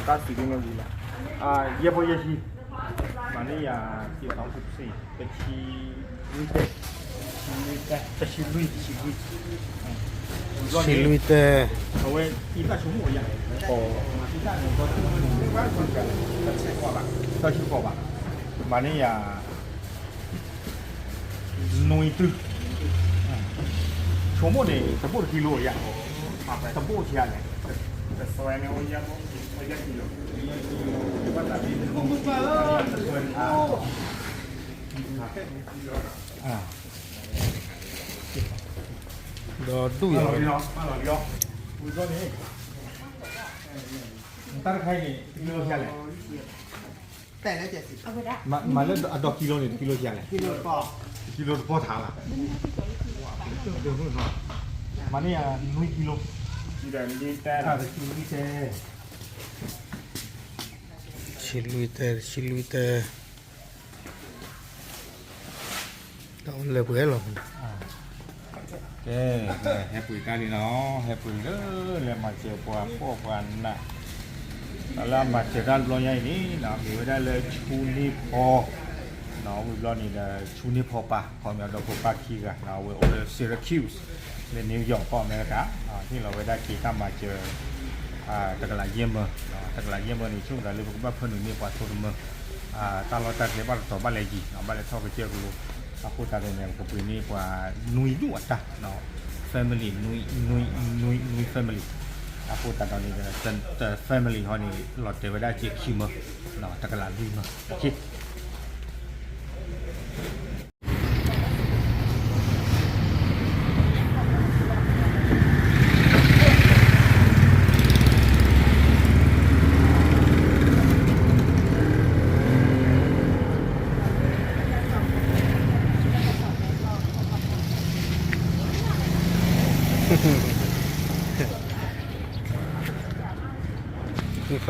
တၢ်စံးဒ်န့ၣ်ဝံၤလီၤ. ယဲၢ်ဖီယဲၢ်ဆံ, မၤန့ၢ်ယၤ စံးသီ တဆံလွံၢ်တဲ, တဆံလွံၢ်, တဆံလွံၢ်တဲ, အဝဲ အံသၣ်ဆိကမိၣ်ယၤ, တၢ်ဆိကမိၣ်ဘၣ်, မၤန့ၢ်ယၤ နွံတု, ဆိကမိၣ်န့ၣ် တဘိၣ်တကံလိယၤ, တဘိၣ်ဆံးလဲၣ်, ဒီးဒူၣ်ယၤ, တၢ်တခါအံၤန့ၣ် တကံလိဆံးလဲၣ်, မၤလၢအဒီးကံလိန့ၣ် တကံလိဆံးလဲၣ်, ကံလိတပီၢ်ထးလီၤ, မၤန့ၢ်ယၤ နွံကံလိ, တဆံလွံၢ်တဲ, တဆံလွံၢ်တဲ, တဆံလွံၢ်တဲ, ဒီးလဲၤပှဲၤလီၤ, ကဲ, ဟဲပှ့ၤတၢ်လံနီၤ, ဟဲပှ့ၤလၢ လဲၤမၤစၢၤပှၤဖှီၣ်ပှၤနး, ဒီးလၢအမၤစၢၤတၢ်တဘျီညါအံၤန့ၣ် မ့ၢ်ဝဲဒၣ်လၢဆူန့ၢ်ဖီ, ဝံၤဘျီန့ၣ်ဒီး ဆူန့ၢ်ဖီပၢ် ခီပညီဒီဖိပၢ်ခံဂၤ အဝဲအိၣ်လၢ Syracuse လၢ New York ကီၢ်အမဲရကၤ, ဟ့ၣ်လီၤဝဲဒၣ်က့ၤတၢ်မၤစၢၤ တကလးယဲၢ်မၢ, တကလးယဲၢ်မၢန့ၣ် ဆိကမိၣ်သးလၢပကဘၣ်ဖၢနုာ်န့ၢ်ပှၤသိတမၢ, တၢ်လီၢ်တၢ်ကျဲဘၣ်တတီၤဘၣ်လဲၤယံၤ ဘၣ်လဲၤထီၣ်ကစၢၢ်ကလိ, အဃိသတးဒီးန့ၣ် ပကပှ့ၤန့ၢ်ပှၤနွံဒူၣ်အတၢ် family, နွံ, နွံ, နွံ, နွံ family, အဃိသတးဒီးန့ၣ် တ family ဟီန့ၣ် လီၤတဲာ်ဝဲဒၣ်က့ၤခံမၢ, တကလးလွံၢ်မၢ, ယသ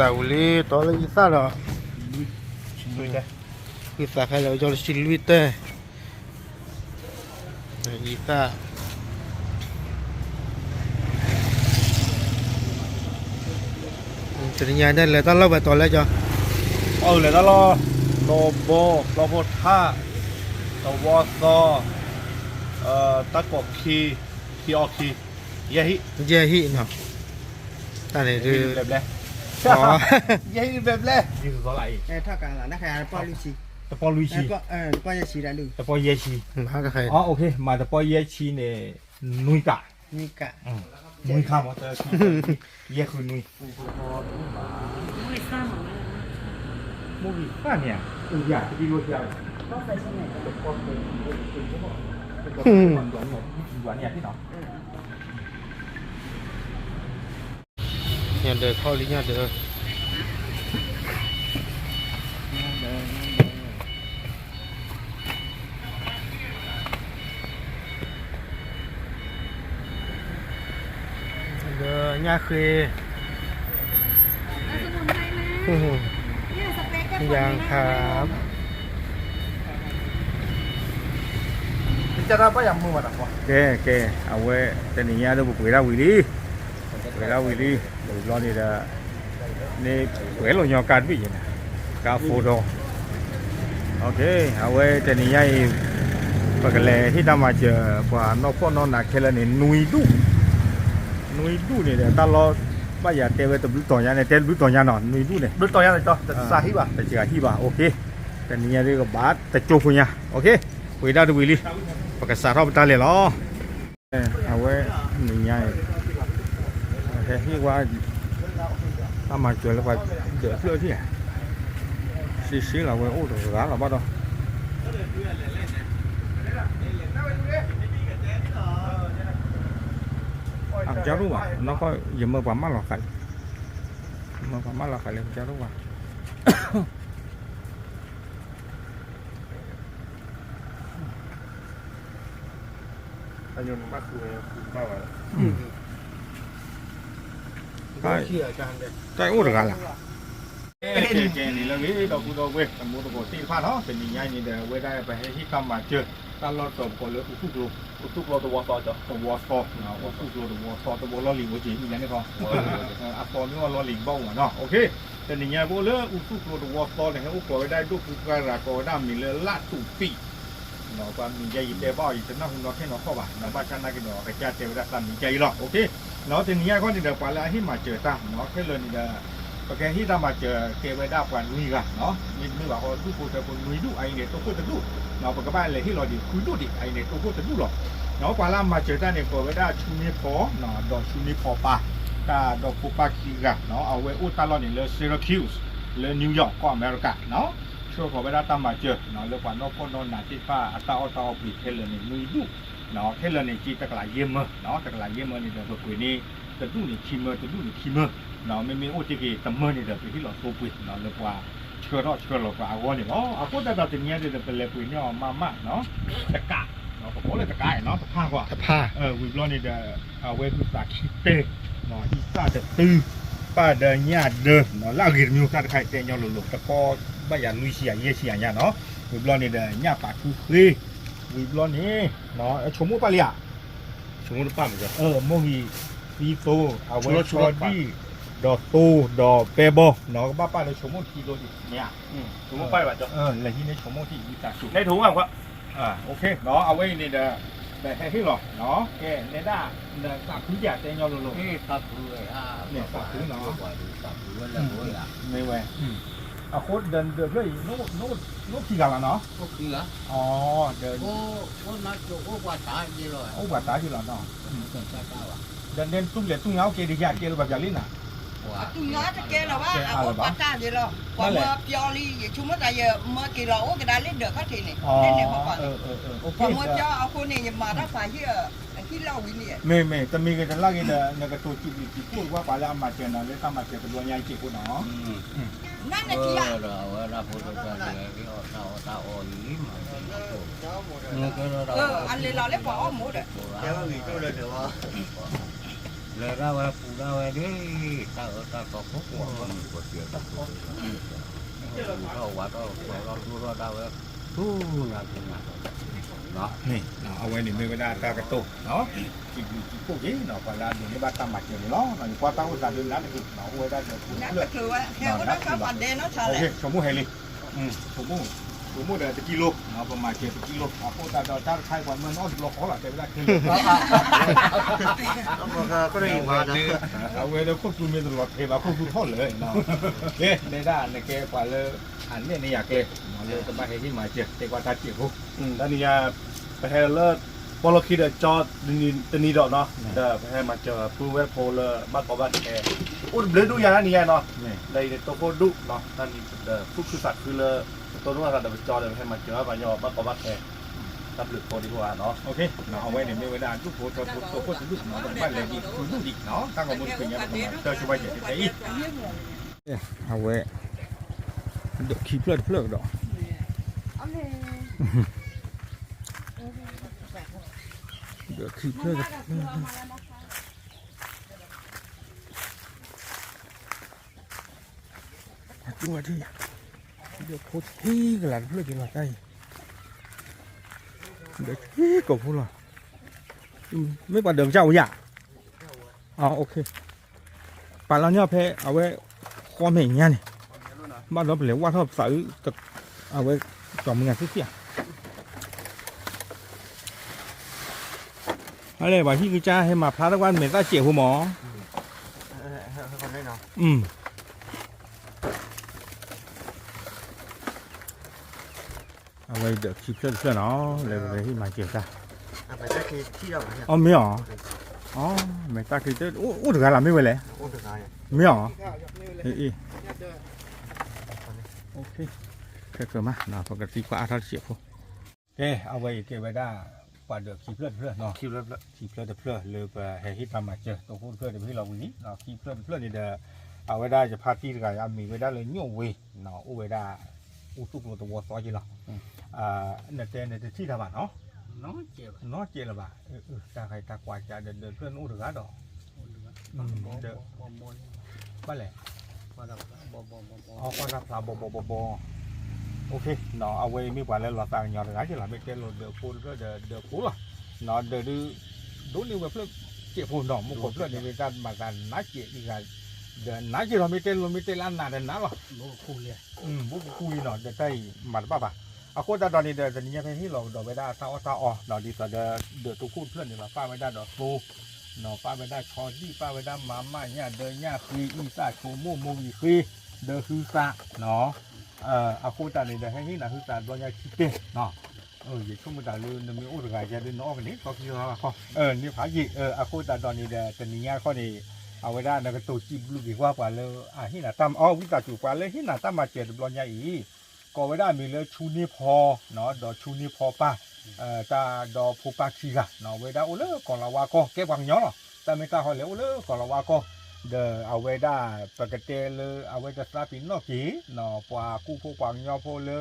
းဝံၤလံ တီလၢယသၣ်ဒီး, ယသးခါလၢကၠီလၢဆံလွံၢ်တဲ, ယသၣ်, တနံၤညါဒ်လဲၤတၢ်လီၢ်ဘၣ်တီၤလဲၣ်ကၠီ, အလဲၤတၢ်လီၢ်, ဒီဘီ, ပျီဖိထၣ်, သဝီသီ, တၢ်ကိးခံ, ခံအီခံ, ယဲၢ်ဟံၣ်, ယဲၢ်ဟံၣ်နီၤ, တၢ်န့ၣ်ဒုး, ယဲၢ်ဟံၣ်ဘျဲၣ်ဘျဲၣ်, တပီၢ်လွံၢ်ဆံ, တပီၢ်ယဲၢ်ဆံ, တပီၢ်ယဲၢ်ဆံန့ၣ်, မၤတပီၢ်ယဲၢ်ဆံန့ၣ်, နွံကး, နွံခါမး, ယဲၢ်ဃုနွံ မ့ၢ်ဂ့ၤသၣ်န့ၣ်ဧါ, အိၣ်ယၤတဘံလိဆံး, ညၣ်ဒၢးခီလံညၣ်ဒၢး, ဒီးညၣ်ဃ့, ယၤခါ, ကဲ, ကဲ, အဝဲတနံၤညါဒီးပပှ့ၤဒၣ်ဝံၤလံ, ပှ့ၤဒၣ်ဝံၤလံ, ဝံၤဘျီန့ၣ်ဒီး န့ၣ်ပှဲၤလီၤညီကါတဘ့ၣ်ယဲၢ်န့ၣ်, ကါဖိဒီး, အဝဲတနံၤညါအံၤ ပကလဲၤဟ့ၣ်တၢ်မၤစၢၤ ပှၤနီၢ်ဖှီၣ်နီၢ်နးခဲလၢာ်န့ၣ် နွံဒူၣ်, နွံဒူၣ်န့ၣ်ဒီး တၢ်လီၢ်ဘၣ်ယၤတဲဝဲတဘျုးတီၤညါန့ၣ် တဲတဘျုးတီၤညါနီၤ နွံဒူၣ်န့ၣ်, တစှၤဟံၣ်ဘၣ်, တနံၤညါဒ်ကဘၣ်တကၠိဖိညါ, ပှ့ၤဒၣ်တဝံၤလံ, ပကစးထီၣ်ပတၢ်လဲၤလီၤ. အဝဲနံၤညါအံၤ ဟဲဟ့ၣ်ဝဲ တၢ်မၤစၢၤလၢပှၤဒၢးဖျၢၣ်ထံၣ်, စံးစ့လီၤဝဲအိၣ်တဂၤလီၤဘၣ်ဒီး, အကစၢ်ဒိၣ်ဘၣ် နီၢ်ကီၢ် ယမၢပှၤမၢလီၤဃာ်လံ, ယမၢပှၤမၢလီၤဃာ်လံ အကစၢ်ဒိၣ်ဘၣ်. တၢ်အိၣ်တဂၤလီၤ. ကဲ ကဲ ကဲ န့ၣ်လၢဂ့ၤ ဒီပုၢ်ဒီဝဲၢ် တံၤသကိးသ့ၣ်တဖၣ်နီၤ, တနံၤညါအံၤန့ၣ်ဒီး အဝဲဒၣ်ပဟဲဟ့ၣ်တၢ်မၤစၢၤ တၢ်လီၢ်တတီၤပကိးလၢအိၣ်သူၣ်ကျိ, အိၣ်သူၣ်ကျိသဝီသီ, သဝီသီ, အိၣ်သူၣ်ကျိသဝီသီ သဝီလီၢ်လံၤအိၣ်က့ၤ မ့ၢ်ယါန့ၣ်ခီ, အသီမ့ၢ်အီၣ်လီၢ်လံၤကဘၣ်အိၣ်မးနီၤ, အိၣ်ခ့ တနံၤညါပအိၣ်လၢအူသူၣ်ကျိတဝီသီန့ၣ် ဟဲအိၣ်ကိးဝဲဒၣ်ဒိၣ်ပူၤပှၢ်ရၤ ကိးဝဲဒၣ်မံၤလၢလၣ်တူာ်ပံး, ပှၤမံၤယါယတဲဘၣ်အီၤ ယတနၢ်ဟူနီထဲနီၤခီဘၣ်, ဘၣ်ဆၣ်နာ်က့ဒီး အကစၢ်တဲဝဲဒၣ်သးမံၤယါအံၤလီၤ. တနံၤညါခီန့ၣ်ဒီး ပှၤလၢအဟ့ၣ်မၤစၢၤတၢ် ခဲလၢာ်န့ၣ်ဒီး ပကဟ့ၣ်တၢ်မၤစၢၤကဲဝဲဒၣ်ပှၤနွံဂၤ, မ့တမ့ၢ်ဘၣ်ဃီ ဒူၣ်ဖိထၢဖိနွံဒူၣ် အအံၤန့ၣ်တိခိၣ်တဒူၣ်, ပကဘၣ်လဲၤဟ့ၣ်လီၤဒံးဃုဒူၣ်ဒံး အအံၤန့ၣ်တိခိၣ်တဒူၣ်လီၤ. ပှၤလၢအမၤစၢၤတၢ်န့ၣ် ကိးဝဲဒၣ်ဆူန့ၢ်ဖီ, ဒီးဆူန့ၢ်ဖီပၢ်, တၢ်ဒီဖိပၢ်ခံဂၤ, အဝဲအိၣ်တၢ်လီၢ်န့ၣ်လၢ Syracuse လၢ New York ကီၢ်အမဲရကၤ, ဆှၢဃီၤဝဲဒၣ်တၢ်မၤစၢၤ လၢပှၤနီၢ်ဖှီၣ်နီၢ်နးသ့ၣ်တဖၣ်အတၢ်အီၣ်တၢ်အီပှ့ၤခဲလၢာ်န့ၣ် နွံဒူၣ်, ခဲလၢာ်န့ၣ် က့တကလးယဲၢ်မၢ, တကလးယဲၢ်မၢန့ၣ်ဒီး ပပှ့ၤန့ၢ်တဒူၣ်န့ၣ်ခံမၢ တဒူၣ်န့ၣ်ခံမၢ, မ့မ့ၢ်အိၣ်တ့ၢ်က့ၤတမၢန့ၣ်ဒီး ပဟ့ၣ်လီၤသိပှ့ၤ လၢပှၤဆှၢထီၣ်ဆှၢလီၤပှၤအဂီၢ်န့ၣ်လီၤ. အဃိသတးဒီးတနံၤညါဒီး ပလဲၤပှ့ၤန့ၢ်အီၤမးမး, တကး, ပကိးလၢတကးနီၤ တဖၣ်ကွၢ်, တဖၣ်, ဝံၤဘျီန့ၣ်ဒီး အဝဲဒုးသးခံတဲ, အံသၣ်တသု, ပၢ်ဒီးညၣ်ဒၢ, လၢအဂ့ၤတမံၤတၢ်တခါအံၤတဲညီလိၤလိၤ တကီဘၣ်ယၤလွံၢ်ဆံယၤယဲၢ်ဆံယၤညါနီၤ, ဝံၤဘျီန့ၣ်ဒီး ညၣ်ပာ်ထူဃ့, ဝံၤဘျီန့ၣ် ဆိကမိၣ်ပၢ်လံဧါ ဆိကမိၣ်တပၢ်မ့ၢ်, မိၢ်ဂံၢ်သံသိ အဝဲဆီဒံၣ်, ဒီးသိ ဒီးပဲဘီ, ကဘၣ်ပၢ်လၢဆိကမိၣ်ခံလိဒံးမ့ၢ်ဧါ, လဲၤဟံးန့ၢ်ဆိကမိၣ်ထံၣ်ယသးစူၤ, အဝဲအံၤန့ၣ်ဒီး ပဟဲဟ့ၣ်လီၤ, ကဲနဲဒၣ်, နသးဖုယၤတဲညီလိၤလိၤ, သးဖု, မ့ၢ်ဝဲ, အဃိဒီးနဒၢးဖျၢၣ်အံၤ, နအိၣ်ခံဂၤလီၤနီၤ, အိၣ်ခံဂၤ, အိၣ်ပှၤသးယ့ၢ်လီၤ, ဒီးနတူၢ်လဲၤတူၢ်ညါအိၣ်ကဲဒံးယၤကဲလၢပှၤပျးလံနၤ, တူၢ်ညါတကဲလၢၤဘၣ်, အိၣ်ပှၤသးယ့ၢ်လီၤ, ပှၤမၢပျီလံ ယဆိကမိၣ်သးယမၢက့ၤလီၤ အိၣ်ကဒါလၢဒၢးခီၣ်ထံးန့ၣ်, ပှၤမၢပျီအဃိန့ၣ် ယမၤတၢ်ဖးဟံၣ်, ဟံၣ်လီၢ်ဝံၤန့ၣ်, မ့မ့ၢ်တမံၤဂ့ၤတလၢ်ဂ့ၤဒီး နကတိၤစံးဘျုးစံးဖှိၣ်ဝဲပှၤလၢအမၤစၢၤနၤလၢတၢ်မၤစၢၤကဒိးညါအံၤစ့ၢ်ကီးနီၤ, နနကံယၤ, အဝဲဒၣ်ဖိဒိၣ်ကၢ်န့ၣ် ဟ့ၣ်အီၣ်တၢ်အီၣ်တၢ်အီအံၤလံမး, အလဲၤလီၤလၢပှၤအီၣ်မူဒီး, လဲၤဒၣ်ဝဲပူၤဒၣ်ဝဲဒၣ်, တၢ်အၢတၢ်သီခိၣ်ကိးမုၢ်ပှၤစံးတၢ်, ပူၤထီၣ်ဝးထီၣ်ကျီထီၣ်ဒိၣ်ထီၣ်ဒၣ်ဝဲ, ဆူညါဆူညါ, အဝဲန့ၣ်မ့ၢ်ဝဲဒၣ်တၢ်ကတိၤ, စံးဘျုးစံးဖှိၣ်က့ၤ ပှၤလၢအဒိးန့ၢ်ဘၣ်တၢ်မၤစၢၤန့ၣ်လီၤ, ယကွၢ်တၢ်အိၣ်သးဒုးနးတက့ၢ်, အိၣ်ဝဲဒၣ်ဒီးဖိတဖျၢၣ်, ဆိကမိၣ်ဟဲလံ, ဆိကမိၣ်ဒီးတကံလိ, ပမၤစၢၤတကံလိ, အဃိသတးဒီးတၢ်တခါအံၤပှၤမၢနအီၣ်တဘျီဃီလီၤ တဲဝဲဒၣ်ခဲလၢာ်, အဝဲဒီးခိၣ်သူမ့ၢ်တလီၤထဲဘၣ်ခိၣ်သူထီၣ်လၢာ်, ကဲ နဲဒၣ်နကဲပှၤလၢ အနဲၣ်န့ၢ်ယၤကျဲ, လၢကဘၣ်ဟဲဟ့ၣ်မၤစၢၤ တဲကွၢ်တၢ်စဲးဖိ, တနံၤညါ ပဟဲလၢ ပီလီၢ်ခံဒီးကၠီ တနံၤဒီးနီၤ, ဒီးပဟဲမၤစၢၤပုၢ်ဝဲၢ်ဖိလၢဘၣ်ကီဘၣ်ခဲ, အိၣ်တဘျုးဒူၣ်ယၤတနံၤညါနီၤ, ဒီးအံၤန့ၣ်တိခိၣ်ဒူၣ်နီၤ, တၢ်နံၤဒီးသူၣ်ခုသးခုလၢ ပတိၢ်နီၣ်သးဒီးပကၠီဒီး ပဟဲမၤစၢၤဘၣ်ပှၤညီဘၣ်ကီဘၣ်ခဲ, တၢ်ဘျုးဖိဒံးဖိဧါနီၤ, အဝဲန့ၣ်မ့ၢ်ဝဲဒၣ်ဒူၣ်ဖိထၢဖိတိခိၣ်တဒူၣ်နီၤ, ပကဘၣ်လဲၤဒံးဃုဒူၣ်ဒံးနီၤ, တၢ်ဂီၤမူတဖုညါပကမၤတၢ်ဆိဘၣ်ယဲၢ်တဖဲအံၤ အဝဲ ဒီးခံဖျၢၣ်တဖျၢၣ်ကဒီး, ဒီးခံဖျၢၣ်တဖျၢၣ်, အဝဲဒၣ်, ဒီးဖိခံကလးတဖျၢၣ်က့ၤလီၤတၢ်အံၤ, ဒီးခံကိးဖိလီၤ, မ့ၢ်ပှၤဒီးကစၢ်အိၣ်ယၤ ပာ်လီၤညီဖဲအဝဲ ဃီမဲာ်ညါန့ၣ်, ဘၣ်ဒီးပလဲၤဝၢ်ထီၣ်ပသးအုး, အဝဲ ကၠီမုၢ်နၤသ့ၣ်သ့ၣ်ဧါ, အလဲၤပှၤဟံၣ်ကစၢ်ဟဲမၤဖျါထီၣ်ကွၢ်မဲာ်သၣ်စဲးဖိမး, အဝဲဒီးခံဖျၢၣ်တဖျၢၣ်နီၤ, လဲၤပဟ့ၣ်မၤစၢၤတၢ်, အီၣ်မ့ၢ်အီၤ, အီၣ်မဲာ်တၢ်ခံ အိၣ်တဂၤလီၤမ့ၢ်ဝဲလဲၣ်, မ့ၢ်အီၤ, ခဲကမး ပကသံကွၢ်အါထီၣ်တစဲးဖိ, ကဲ အဝဲအံၤကဲဝဲဒၣ် ပှၤဒီးခံဖျၢၣ်တဖျၢၣ်, ခံဖျၢၣ်တဖျၢၣ်လၢပဟဲဟ့ၣ်တၢ်မၤစၢၤ တိခိၣ်တဖျၢၣ်ဒီးပဟ့ၣ်လီၤဝံၤလံ, ခံဖျၢၣ်တဖျၢၣ်န့ၣ်ဒီး အဝဲဒၣ်ယဖါတံၢ်တဂၤအမံၤဝဲဒၣ်လၢညိၣ်ဝ့, အိၣ်ဝဲဒၣ် အိၣ်သူၣ်ကျိၤတဝီသီက့လီၤ, နတဲနတထံၣ်တၢ်ဘၣ်နီၤ, နီတစဲးလီၤဘၣ်, တၢ်ဃးတၢ်ကွၢ်ကဒီးဒၢးဖျၢၣ်န့ၣ်အိၣ်တဂၤဒီး, ဘၣ်လဲၣ် ကွၢ်တၢ်ဖျါဘီဘီဘီဘီ, အဝဲမ့ၢ်ပှၤလၢလီၤသးကညီၤတဂၤက့လီၤ, မ့ၢ်တဲလိာ်ဒၢးဖိတဖျၢၣ်ဒီးဒၢးဖိလီၤ, ဒၢးဒုး ဒိးန့ၢ်ဝဲဖျၢၣ်စဲးဖိနီၤ, မူခိၣ်ဖျၢၣ်န့ၣ် မ့ၢ်တၢ်မၤသးနးစဲးတဂၤ, ဒီးနးက့ၤလီၤ မ့ၢ်တဲလိၤမ့ၢ်တဲလၢအနးဒီးနးလီၤ, ဘူးကကူလံနီၤ ဒီးတၢ်အံၤမၤတဘၣ်ဘၣ်. အဃိသတးဒီးန့ၣ်ဒီး တနံၤညါဖဲဟ့ၣ်လီၤကဒီးဝဲဒၣ်တၢ်အီၣ်တၢ်အီနီၤ ဒ်သိးဒီး ဒၢးတခိၣ်တဖျၢၣ်န့ၣ်လီၤ ပၣ်ဝဲဒၣ်ဒီးသိ နီၤ ပၣ်ဝဲဒၣ်ဆီဒံၣ် ပၣ်ဝဲဒၣ်မၤမၣ်ညၣ်ဒၢညၣ်ဃ့ အံသၣ်ဆိမိၣ် မိၢ်ဂံၢ်ဃ့ ဒီးဟုသးနီၤ. အဃိသတးန့ၣ်ဒီး ဟဲဟ့ၣ်နၤဟုသးတဘျီညါခံတဲနီၤ. ယဆိကမိၣ်သးလၢနမ့ၢ်အိၣ်တဂၤယါဒီး နအီၣ်ကန့ၣ် သီခံသီခီ န့ၢ်ဖးယံာ် အဃိသတးဒီးန့ၣ်ဒီး တနံၤညါတခီန့ၣ် အဝဲဒၣ်နကတိၤစံးဘျုးက့ၤကွၢ်ပှၤလၢအဟ့ၣ်နၤတၢ် အဝံသးစူၤ ပှၤလၢဟ့ၣ်နၤတၢ်မၤစၢၤတဘျီညါအံၤ ကိးဝဲဒၣ်အမံၤလၢဆူန့ၢ်ဖီ ဒီးဆူန့ၢ်ဖီပၢ် တၢ်ဒီဖိပၢ်ခံဂၤနီၤ အဝဲဒၣ်အိၣ်လၢကီၢ်လီၤဝါကီၢ် ကဲပှၤကညီလီၤ တၢ်မ့ၢ်တၢ်ဟီလဲၤအိၣ်လၢကီၢ်လီၤဝါကီၢ် ဒီးအဝဲဒၣ် ပကတဲလၢအဝဲတသးပ့ၤနီၣ်က့ၤ ပှၤကူၣ်ဖိပှၤကညီဖိလၢ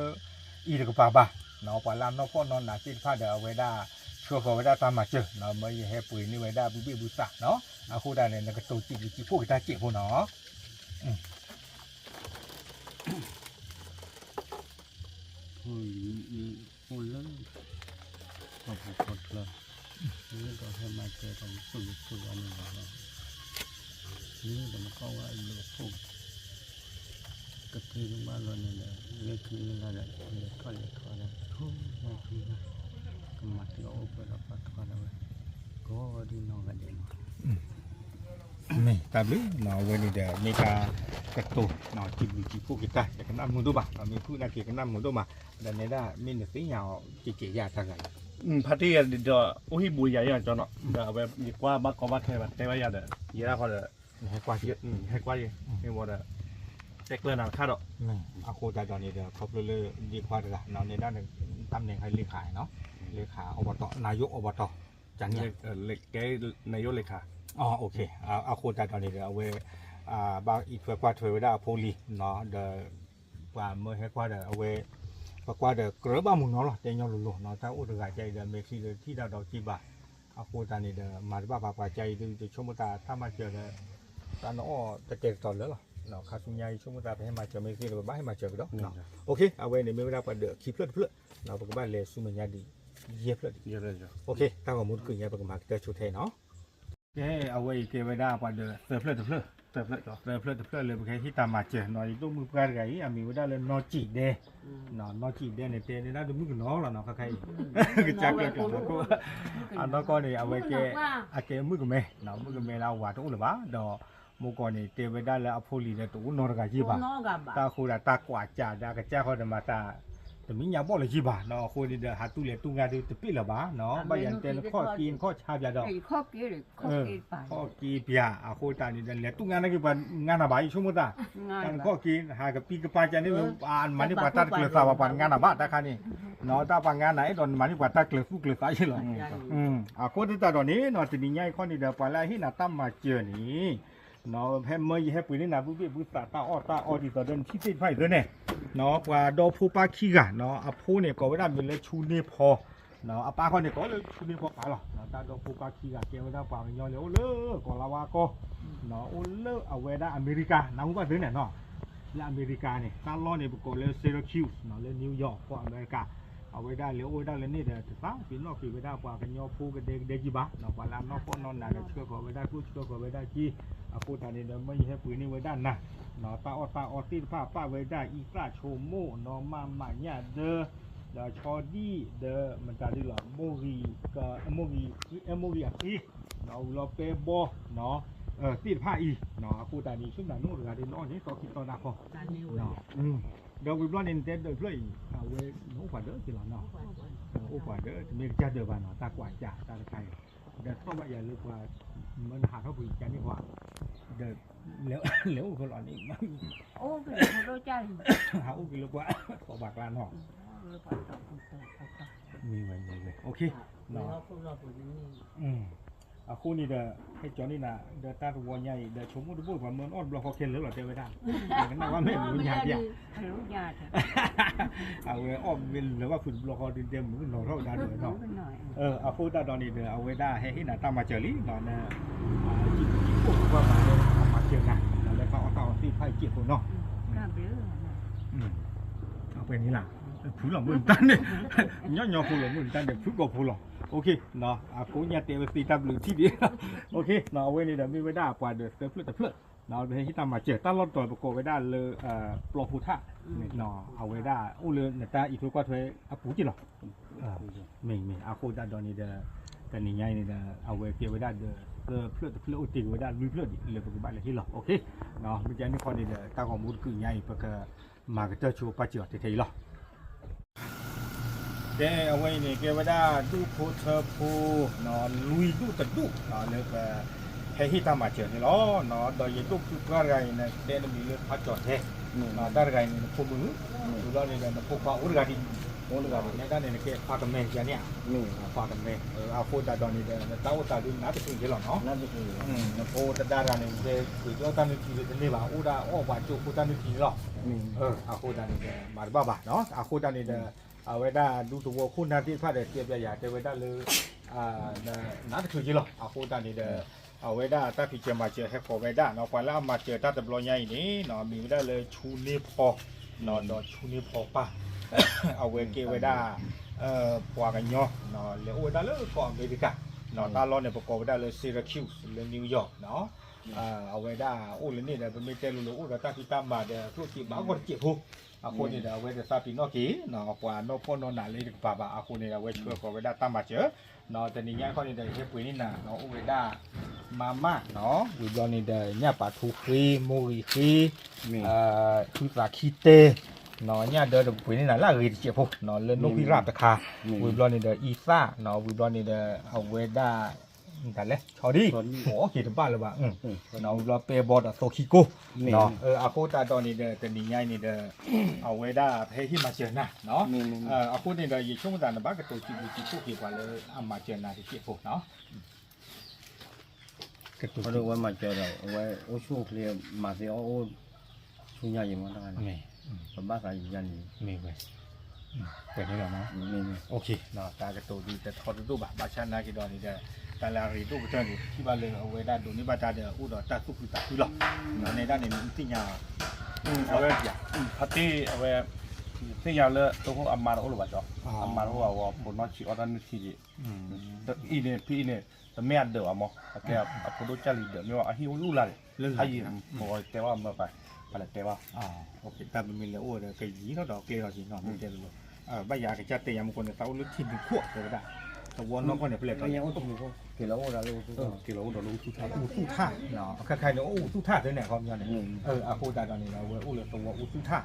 အံၤတကပၤဘၣ် ပှၤလၢအနီၢ်ဖှီၣ်နီၢ်နးသ့ၣ်တဖၣ်ဒီး အဝဲဒၣ်ဆှၢဃီၤဝဲဒၣ်တၢ်မၤစၢၤ မၢယဟဲပှ့ၤန့ၢ်ဝဲဒၣ်ဘုဘ့ၣ်ဘုသးနီၤ. အဃိသတးန့ၣ် နကတိၤစံးဘျုးစံးဖှိၣ်က့ၤတၢ်စဲးဖိနီၤ. အိၣ်လၢ ကီၢ်ပူၤကီၢ်ချၢ မ့ၢ်ဒီးဟဲမၤစၢၤဒီး မ့ၢ်ဆိၣ်ဂ့ၤဆိၣ်ဝါန့ၣ်လီၤ. မ့ၢ်ဒီးမ့ၢ်ကီၢ်ဝဲအလိၤအခိၣ် ကသ့ၣ်ညါဘၣ်လီၤန့ၣ်ဒီး လၢခံလၢလၢဒီး လဲၤထီၣ်လဲၤထီဒီး ထူၣ်ဝဲထူၣ်ဝဲ ကမၤသံအီၣ်အိၣ်ပှဲၤဒီးပာ်ထီၣ်ဒၣ်ဝဲ ကိးဒ်နီၢ်ဂၤဒဲးမး မ့ၢ်တၢ်ဘျုးနီၤ အဝဲန့ၣ်ဒီး မ့ၢ်တၢ်ကတိၤ စံးဘျုးစံးဖှိၣ်က့ၤတၢ် ယကနၣ်မုာ်ဒိၣ်ဘၣ် မ့ၢ်ဖုၣ်နာ်က့ၤကနၣ်မုာ်ဒိၣ်မး ဒီးနဲဒၣ်မ့ၢ်နသ့ၣ်ညါအီၤကဲကဲယၤတၢ်ဂၤလီၤ ဖါတံၢ်ယၤဒီး အိၣ်ဟံၣ်ဘိယၤယၤကၠီနီၤ ဒီးအဝဲယကွၢ်ဘၣ်ကီဘၣ်ခဲဘၣ်တဲဘၣ်ယၤဒီး ယဲဒၣ်ဃီဒီး ဟဲကွၢ်ယဲ ဟဲကွၢ်ယဲ မ့ၢ်ဝဲဒီး တဲကျၢၤနၤတခါဒီး အဃိသတးဒီးန့ၣ်ဒီး ခီဖျိလၢ ဒ့ခွါတဂၤ နဲဒၣ် တၢ်မနုၤခါလ့ခါနီၤ လ့ခါအီဘတီၣ် နၤယိၣ်အီဘတီၣ် ကန့ၣ် ကဲ နၤယိၣ်လ့ခါ အဃိသတးဒီးန့ၣ်ဒီး အဝဲ ဘၣ်အံးထွဲကွၢ်ထွဲဝဲဒၣ်အဖိလံၤနီၤ ဒီး ပှၤမၢဟဲကွၢ်ဒီးအဝဲ ပကွၢ်ဒီးကြၢးဘၣ်မုာ်နီၤလီၤ တဲညီလိၤလိၤနီၤ တၢ်အိၣ်တဂၤကဲအံၤဒီး မဲာ်ချံဒီးထံၣ်တၢ်ဒီးက့ဘၣ် အဃိသတးန့ၣ်ဒီး မၤတဘၣ်ပှၤပှၤကဲအံၤဒီး ယဆိကမိၣ်သးတၢ်မၤစၢၤဒီး တၢ်နအီၣ်တတဲာ်တတီၤလၢာ်လီၤ ခါဆူညါယဆိကမိၣ်သးပဟဲမၤစၢၤမ့ၢ်သ့ဒီး ပဘၣ်ဟဲမၤစၢၤကဒီး အဝဲန့ၣ်မ့ၢ်ဝဲဒၣ်ပှၤဒီးခံဖျၢၣ်တဖျၢၣ် ပကဘၣ်လဲၤဆူမဲာ်ညါဒံး ယဲၢ်ဖျၢၣ်ဒံး တၢ်ဂီၤမူတကုာ်ညါ ပကမၤကတၢၢ်ဆိထဲနီၤ ကဲ အဝဲအံၤကဲဝဲဒၣ်ပှၤဒီးသၢဖျၢၣ်တဖျၢၣ် သၢဖျၢၣ်တဖျၢၣ်လၢပကဟဲဟ့ၣ်တၢ်မၤစၢၤနီၤ ယဒိၣ်မုၣ်ပှၢ်တဂၤအံၤ အမံၤဝဲဒၣ်လၢနီၢ်စံးဒဲ နီၢ်စံးဒဲန့ၣ် တဲန့ၢ်ဒၣ်တမုၣ်ကနီၤလီၤနီၤ ခါခါအံၤ ကစၢ်ကျၢၤကျၢၤနီၢ်ခိၣ် အနီၢ်ကီၢ်န့ၣ် အဝဲကဲ အကဲမုၣ်ကမဲ မုၣ်ကမဲလၢအဝၤတအိၣ်လၢၤဘၣ် ဒီးမိၢ်ကီၢ်န့ၣ် တဲဝဲဒၣ်လၢအဖိလံၤဒီးတအိၣ်နီတဂၤယဲၢ်ဘၣ် တၢ်ဃိဒၣ်တၢ်ကွၢ်စၢ်ဒီးအကစၢ်ဃီဒီးမၤတၢ် တမ့ၢ်ညါဘီၣ်လၢၤယဲၢ်ဘၣ်နီၤ အဃိန့ၣ်ဒီး ဟးတူၢ်လဲၤတူၢ်ငါဒုးတပ့ၢ်လၢၤဘၣ်နီၤ ဘၣ်ယၤနတဲနခီၣ်က့နခီၣ်ဆါပၠးဒီး ခီၣ်က့ပၠး အဃိတၢ်န့ၣ်ဒီး လဲၤတူၢ်ငါနာ်က့ၤပှၤငါနၤဘၣ် ယဆိကမိၣ်သး တၢ်နခီၣ်က့ ဟးကပံၤကပၤကန့ၣ် နမၤန့ၢ်ပှၤတၢ်တကျၢၤသးဘၣ် ပှၤတငါနၤဘၣ် တၢ်ခါန့ၣ် နီၤ တၢ်ပှၤငါနၤအဲၣ်ဒိးနမၤန့ၢ်ပှၤတၢ်ကျၢၤသူၣ်ကျၢၤသးယဲၢ်လီၤ အဃိသတးဒီးန့ၣ်နီၤ တနံၤညါအံၤခီန့ၣ်ဒီး ပှၤလၢအဟ့ၣ်နၤတၢ်မၤစၢၤန့ၣ် နီၤ ဖဲမၢယဟဲပှ့ၤန့ၢ်နၤဘုဘ့ၣ်ဘုသးတၢ်အီၣ်တၢ်အီဒ်သိးဒီးနထံၣ်သ့ၣ်တဖၣ်အံၤသ့န့ၣ် နီၤ ပှၤဒီဖိပၢ်ခံဂၤ နီၤ အဖိန့ၣ်ကိးဝဲဒၣ်မံၤလၢဆူန့ၢ်ဖီ နီၤ အပၢ်ခီန့ၣ်ကိးလၢဆူန့ၢ်ဖီပၢ်လီၤ နီၤ တၢ်ဒီဖိပၢ်ခံဂၤကဲဝဲဒၣ်ပှၤကညီလၢအိၣ်လၢကီၢ်လါဝါကီၢ် နီၤ အိၣ်လၢအဝဲဒၣ်အမဲရကၤ နၢ်ဟူဘၣ်သ့န့ၣ်နီၤ လၢအမဲရကၤန့ၣ် တၢ်လီၢ်န့ၣ် ပကိးလၢ Syracuse နီၤ လၢ New York ကီၢ်အမဲရကၤ အဝဲဒၣ်လဲၤအိၣ်ဝဲဒၣ်လၢန့ၣ်ဒီး တသးပ့ၤနီၣ်က့ၤဝဲဒၣ်ပှၤကညီဖိကဒဲကဒဲက့ၤဘၣ် နီၤ ပှၤလၢအနီၢ်ဖှီၣ်နီၢ်နးဒီးဆှၢဃီၤဝဲဒၣ်ကျိၣ်ဆှၢဃီၤဝဲဒၣ်စ့ အဃိသတးန့ၣ်ဒီး မၢယဟဲပှ့ၤန့ၢ်ဝဲဒၣ်နၤ နီၤ တၢ်အီၣ်တၢ်အီသ့ၣ်တဖၣ် ပၣ်ဝဲဒၣ်အံသၣ်ဆိမိၣ် နီၤ မၤမၣ်ညၣ်ဒၢ ဒီးဆီဒံၣ် ဒီးမတၤဒ်လီၤ မိၢ်ဂံၢ် မိၢ်ဂံၢ်အဃ့ နီၤ ဝံၤလီၤပဲဘီ နီၤ သ့ၣ်တဖၣ်အံၤ နီၤ အဃိသတးန့ၣ် ဆိကမိၣ်နအိၣ်တဂၤဒီးနအီၣ်န့ၣ် သီခံသီနၤဃီ ဒီးဝံၤဘျီန့ၣ် နတဲဒၢးဖျၢၣ်အံၤ အဝဲနအိၣ်ပှၤဒၢးက့ၤလီၤနီၤ အိၣ်ပှၤဒၢး တမ့ၢ်ကစၢ်ဒၢးဘၣ်နီၤ တၢ်ကွၢ်စၢ်တၢ်တခါအံၤ ဒီးသီၣ်ဘၣ်ယၤလၢပှၤ မၢနဟးထီၣ်ပှၤကန့ၢ်ပှၤ ဒီး လဲၤအိၣ်ဖဲလီၤန့ၣ် ဟးအိၣ်က့ၤလၢပှၤ သီၣ်ဘၣ်ကျါနီၤ မ့ၢ်ဝဲမ့ၢ်ဝဲ အဃိန့ၣ်ဒီး ဟဲကၠီန့ၢ်နၤ ဒီးတၢ်တဝီညါအံၤ ဒီးဆိကမိၣ်တဘိပှၤမၢအီၣ်တဘျီဃီခဲလၢာ်လီၤ တဲဝဲဒၣ် ကနၣ်ဝဲမ့ၢ်မ့ၢ်ညါပျၢ် အဝဲအီၣ်မ့ၢ်လၢၤဘၣ်ဖုးတဘျီဃီဒုးတဲမုာ်နီၤထီၣ်ဝဲဒၣ်ဒီးနီၤ အဃိသတးဒီးန့ၣ်ဒီး အဝဲဒၣ်ဟဲဟ့ၣ်နၤတၢ်မၤစၢၤလံနီၤ စံးဘျုးစံးဖှိၣ်ကွၢ်မၤလၢအမၤစၢၤနၤ လၢတၢ်အီၣ်တၢ်အီသ့ၣ်တဖၣ်အံၤစ့ၢ်ကီးနီၤ အပှဲၤန့ၣ်လၢ ဖုလီၤမုၢ်တၢ်န့ၣ် ညီညီဖိလီၤမုၢ်တၢ်န့ၣ် ဖုကိာ်ဖိလီၤ အကိးညါတဲဝဲသ့တၢ်ဘျုးထံၣ်ဒံး အဝဲန့ၣ်ဒီးမ့ၢ်ဝဲဒၣ်ပှၤဒီးသၢဖျၢၣ်တဖျၢၣ် ပဟဲဟ့ၣ်တၢ်မၤစၢၤ တၢ်လီၢ်တတီၤပကိးဝဲဒၣ်လၢ ပျီဖိထၣ်, အဝဲဒၣ်အိၣ်လၢနတၢ်အံးထွဲကွၢ်ထွဲအပူၤက့လီၤ. မ့ၢ်မ့ၢ် အဃိသတးဒီးန့ၣ်ဒီး တနံၤညါအံၤန့ၣ်ဒီး အဝဲကဲဝဲဒၣ်ဒီး သၢဖျၢၣ်တဖျၢၣ်အိၣ်တ့ၢ်က့ၤဝဲဒၣ်လွံၢ်ဖျၢၣ်ဒံး လၢပကဘၣ်လဲၤဟ့ၣ်လီၤ. မ့ၢ်ကန့ၣ်ခီန့ၣ်ဒီး တၢ်ဂီၤမူတကုာ်ညါအံၤ ပကမၤကတၢၢ်ဆိပာ်စၢၤအီၤထဲထဲအံၤလီၤ. ကဲ အဝဲအံၤန့ၣ် ကဲဝဲဒၣ်ဒူၣ်ဖိထၢဖိ လွံၢ်ဒူၣ်တဒူၣ် လၢပ ဟဲဟ့ၣ်တၢ်မၤစၢၤန့ၣ်လီၤ. ဒီးယဒိၣ်ဖုပှၢ်တဂၤအံၤန့ၣ် တဲနမံၤလၢဖါကၠီၤထဲ, တၢ်တဂၤအံၤန့ၣ် နဖိမုၣ်, ဝံၤဘျီန့ၣ်ဒီးနဖိခွါအိၣ်တဂၤဒံး, အိၣ်တဂၤဒံး နဲဒၣ်န့ၣ်နကဲခွါကမဲယၤန့ၣ်ဧါ, ခွါကမဲ, အဃိသတးဒီးန့ၣ်ဒီး နတၢ်အိၣ်သးဒုးနးတချုးက့လီၤနီၤ, နဖိတဒါတဂၤန့ၣ် နတဲကွံာ်ဒိၣ်တၢ်နုၢ်ထံလၢတန့ၢ်ဘၣ် အိၣ်ဒၣ်အီၣ်ပှၤကၠိဖိတၢ်နုၢ်ထံန့ၣ်လီၤ. အဃိသတးန့ၣ်ဒီး မၤတဘၣ်ဘၣ်နီၤ, အဃိသတးန့ၣ်ဒီး အဝဲဒၣ်ဒူသဝီခိၣ်နၢ်သ့ၣ်တဖၣ်ဒီး တဲပျးယၤတဲဝဲဒၣ်လၢ နးတချုးက့လီၤ. အဃိသတးန့ၣ်ဒီး အဝဲဒၣ်တၢ်ဖံးစၢၤမၤစၢၤဟဲဃီၤဝဲဒၣ်နီၤ, ပှၤလၢအမၤစၢၤတၢ်တဘျီညါအံၤန့ၣ် မ့ၢ်ဝဲဒၣ်လၢဆူန့ၢ်ဖီ ဒီးဆူန့ၢ်ဖီပၢ်, အဝဲကဲဝဲဒၣ် ပှၤကညီ လဲၤအိၣ်ဝဲဒၣ်လၢကီၢ်အမဲရကၤ, တၢ်လီၢ်န့ၣ် ပကိးဝဲဒၣ်လၢ Syracuse လၢ New York နီၤ, အဝဲဒၣ်အိၣ်လၢန့ၣ်ဒီး ပမ့ၢ်တဲလိၤလိၤအိၣ်ဒီးတၢ်ဖံးတၢ်မၤဒီး ကျိၣ်စ့ဘၣ်ဂီၢ်တစဲးဖိ, အဃိန့ၣ်ဒီး အဝဲဒီးသးပ့ၤနီၣ်က့ၤ ပှၤနီၢ်ဖှီၣ်နီၢ်နးလၢတကပၤဘၣ်, အဃိန့ၣ်ဒီး အဝဲဆှၢဃီၤဝဲဒၣ်တၢ်မၤစၢၤ, တနံၤညါခီန့ၣ်ဒီး ဟဲပှ့ၤန့ၢ်နၤ အိၣ်ဝဲဒၣ် မါမၢ်နီၤ, ဝံၤဘျီန့ၣ်ဒီး ညၣ်ပာ်ထူဃ့ မိၢ်ဂံၤဃ့ ဟုသးခံတဲ ညၣ်ဒၢတပှ့ၤန့ၢ်နၤလၢအဂ့ၤတစဲးဖိ လၢနိၣ်ဖံရၣ်တခါ, ဝံၤဘျီန့ၣ်ဒီး အံသၣ်နီၤ, ဝံၤဘျီန့ၣ်ဒီး အဝဲဒၣ် တၢ်လဲၣ် ဆီဒံၣ် အိၣ်က့ၤတဘၣ်လၢၤဘၣ်, ဝံၤဘျီပဲဘီဒီးသိခံကိၢ်, အဃိသတးဒီးန့ၣ်ဒီး တနံၤညါအံၤန့ၣ်ဒီး အဝဲဒၣ်ပဟဲဟ့ၣ်မၤစၢၤနၤနီၤ, အဃိန့ၣ်ဒီး ယဆိကမိၣ်သးနဘၣ်ကတိၤစံးဘျုးစံးဖှိၣ်က့ၤပှၤလၢအမၤစၢၤနၤတစဲးဖိနီၤ ကတိၤဝဲမၤစၢၤဒီး အဝဲအိၣ်ဆူၣ်အိၣ်ချ့ မၤသ့အီၣ်အိၣ် ဆူညါယံၤမ့ၢ်တၢ်န့ၣ် ပဘၣ်သးယံၤယါန့ၣ် မ့ၢ်ဝဲ ပှဲၤန့ၣ်လီၤနီၤ, တၢ်ကတိၤဒ်တထီတဒိၣ်ဘၣ်, ဘၣ်ဆၣ်နာ်က့ဒီးန့ၣ်ဒီး တၢ်လၢအရ့ဒိၣ်ကတၢၢ်န့ၣ် ထံၣ်ဘၣ်လၢအဝဲဒၣ်ဒိးန့ၢ်ဘၣ်တၢ်ဒီး အိၣ်ဒီးတၢ်သူၣ်ခုသးခုလီၤ, နဲဒၣ်န့ၣ် နသ့ၣ်ညါ အဝဲ ဖါတ့ၢ်အဝဲ သ့ၣ်ညါလၢ တအိၣ်အမါတအိၣ်လၢၤဘၣ်ကၠီ, အမါတအိၣ်ဘၣ်ဝဲ ဖိနီၢ်ဆံးအီၣ်တၢ်နုၢ်ထံဒံး, အံၤန့ၣ် ဖဲအံၤန့ၣ် တမ့ၢ်အဒၢးဘၣ်မး, အကဲအဖိဒိၣ်ကၢ်လံၤဒၢး မ့ၢ်ဝဲအဟံၣ်အိၣ်လူၢ်လၢ်န့ၣ်, ဟဲယံၤ တဲဘၣ်မၢပၢ်, ပလဲၤတဲဘၣ်, တၢ်ပမ့ၢ်လဲၤအိၣ်ဒီး ကယံၤထီၣ်ဒီးကျဲလီၤက့ၤနီၤ, မ့ၢ်တဲလိၤလိၤ, ဘၣ်ယၤကစၢ်တဲယၤမူကီၢ်န့ၣ် သးအိၣ်လၢထံနုာ်ခိၣ်တဲဝဲဒၣ်, သဝီနီၢ်ကီၢ်န့ၣ် ဖဲလဲၣ်ကၠီ က့ၤလီၤအိၣ်ဒီးလၢ က့ၤလီၤအိၣ်ဒီးလၢအူသူၣ်ထၣ်, အူသူၣ်ထၣ်, ခဲခါန့ၣ် အိၣ်အူသူၣ်ထၣ်သ့န့ၣ် အခီပညီန့ၣ်, အဃိသတးဒီးန့ၣ် အဝဲအိၣ်လၢသဝီအူသူၣ်ထၣ်,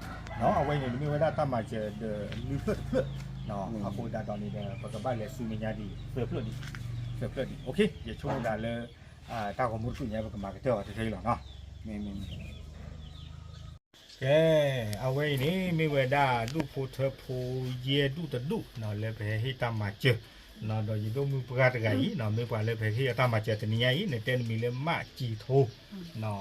အဝဲန့ၣ် မ့ၢ်ဝဲဒၣ်တၢ်မၤစၢၤဒီးလွံၢ်ဖျၢၣ်တဖျၢၣ်, အဃိသတးဒီးန့ၣ်ဒီး ပကဘၣ်လဲၤဆူမဲာ်ညါဒံး သၢဖျၢၣ်ဒံး, သၢဖျၢၣ်ဒံး, ယဆိကမိၣ်သးလၢ တၢ်ဂီၤမူတကုာ်ညါ ပကမၤကတၢၢ်အီၤထဲထဲအံၤလီၤနီၤ. ကဲ အဝဲအံၤန့ၣ် မ့ၢ်ဝဲဒၣ်ဒူၣ်ဖိထၢဖိ ယဲၢ်ဒူၣ်တဒူၣ်နီၤ လၢပဟဲဟ့ၣ်တၢ်မၤစၢၤနီၤ, ဒီးယဒိၣ်မုၣ်ပှၢ်တဂၤအံၤနီၤ မ့ၢ်ပှၤလၢပဟဲဟ့ၣ်အီၤတၢ်မၤစၢၤတနံၤညါအံၤ နတဲနမံၤလၢမၢ်စံၤထိနီၤ,